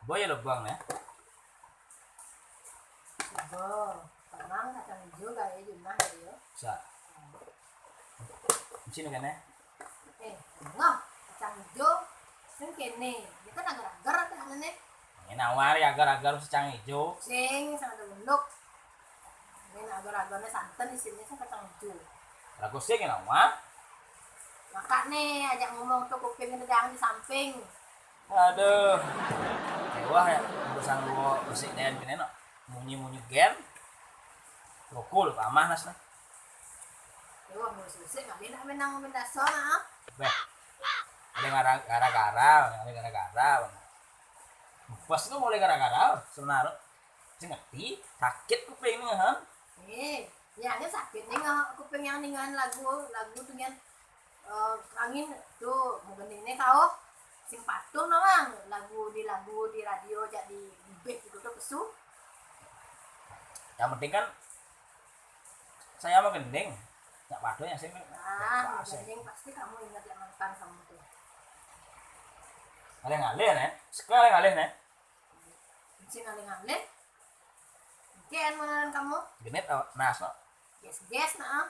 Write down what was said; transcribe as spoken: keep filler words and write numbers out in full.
Boya lubang ya. Bo, memang kacang hijau kayak jumlah ya. Sa. Mesti nih kan ya. Eh, ngah, kacang hijau. Sing kene, ini kan agar-agar ada nih. Ini nawar ya agar-agar kacang hijau. Sing sangat unduk. Ini agar-agarnya santan di sini sing kacang hijau. Lagu sing ini nawar. Makanya ajak ngomong tuh kuping itu jangan di samping. Aduh. Wah ya, urusan gua bersih dan kene no. Munyi-munyi gen. Rokok lu pamah nas nah. Wah, mau susah nggak enak menang mendaso nah. Beh. Ada gara-gara, ada gara-gara. Pas lu mulai gara-gara sebenarnya. Sing ngerti, sakit kuping nih, ha? Eh, ya ini sakit nih nggak kuping yang ningan lagu, lagu tuh yang eh, angin tuh mau gending nih kau. Sing patuh nawang lagu di lagu di radio jadi bibit gitu tuh kesu. Yang penting kan saya mau gending. Nggak patuh ya sih. Nah, mau gending pasti kamu ingat yang mantan kamu tuh. Ada ngalih nih. Sekali ngalih nih. Sing ngalih-ngalih. Mungkin menurut kamu? Genit oh, nah so. Yes, yes, nah.